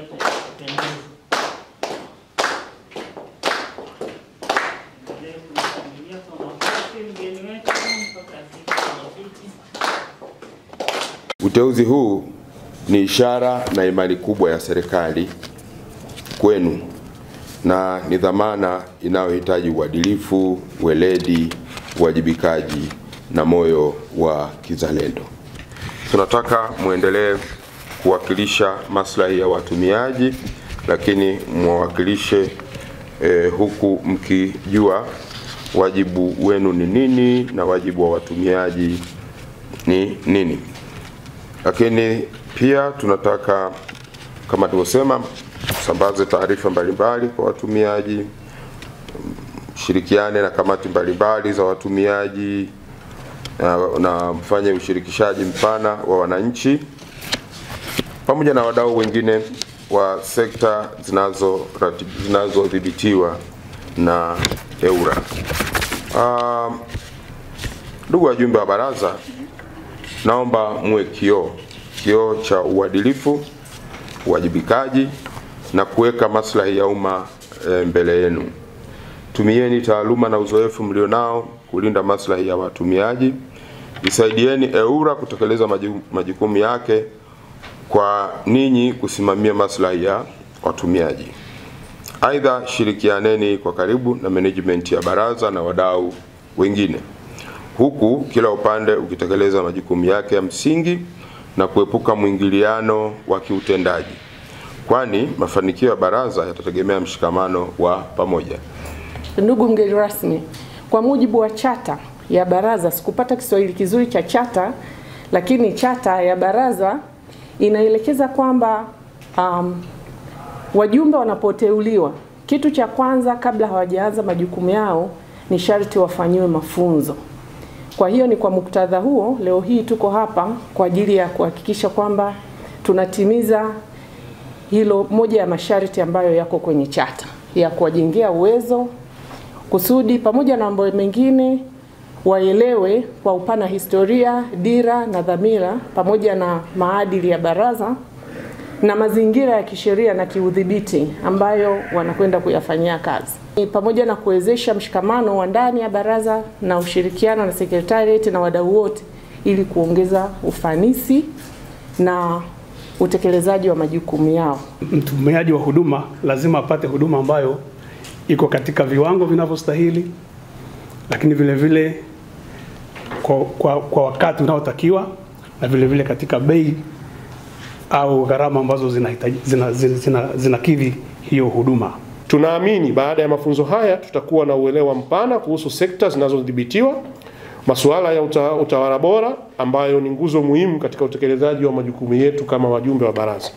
Itaipendeza. Endelee kumshangilia kwa makofi mgeni wetu mpaka afike kwenye kiti. Uteuzi huu ni ishara na imani kubwa ya serikali kwenu na ni dhamana inayohitaji uadilifu, weledi, uwajibikaji na moyo wa kizalendo. Tunataka muendelee kuwakilisha maslahi ya watumiaji, lakini mwawakilishe huku mkijua wajibu wenu ni nini na wajibu wa watumiaji ni nini. Lakini pia tunataka, kama tulivyosema, sambaze taarifa mbalimbali kwa watumiaji, shirikiane na kamati mbalimbali za watumiaji na mfanye ushirikishaji mpana wa wananchi pamoja na wadau wengine wa sekta zinazodhibitiwa na EWURA. Ndugu wajumbe wa baraza, naomba muwe kioo cha uadilifu, uwajibikaji na kuweka maslahi ya umma mbele yenu. Tumieni taaluma na uzoefu mlionao kulinda maslahi ya watumiaji. Isaidieni EWURA kutekeleza majukumu yake kwa ninyi kusimamia maslahi ya watumiaji. Aidha, shirikianeni kwa karibu na management ya baraza na wadau wengine, huku kila upande ukitekeleza majukumu yake ya msingi na kuepuka mwingiliano wa kiutendaji, kwani mafanikio ya baraza yatategemea mshikamano wa pamoja. Ndugu mgeni rasmi, kwa mujibu wa chata ya baraza, sikupata Kiswahili kizuri cha chata, lakini chata ya baraza inaelekeza kwamba wajumbe wanapoteuliwa, kitu cha kwanza kabla hawajaanza majukumu yao ni sharti wafanyiwe mafunzo. Kwa hiyo ni kwa muktadha huo leo hii tuko hapa kwa ajili ya kuhakikisha kwamba tunatimiza hilo moja ya masharti ambayo yako kwenye chata ya kuwajengea uwezo, kusudi pamoja na mambo mengine waelewe kwa upana historia, dira na dhamira pamoja na maadili ya baraza na mazingira ya kisheria na kiudhibiti ambayo wanakwenda kuyafanyia kazi. Pamoja na kuwezesha mshikamano wa ndani ya baraza na ushirikiano na secretariat na wadau wote ili kuongeza ufanisi na utekelezaji wa majukumu yao. Mtumiaji wa huduma lazima apate huduma ambayo iko katika viwango vinavyostahili, lakini vile vile kwa wakati unaotakiwa, na vile vile katika bei au gharama ambazo zinakidhi hiyo huduma. Tunaamini baada ya mafunzo haya tutakuwa na uelewa mpana kuhusu sekta zinazodhibitiwa, masuala ya utawala bora ambayo ni nguzo muhimu katika utekelezaji wa majukumu yetu kama wajumbe wa baraza.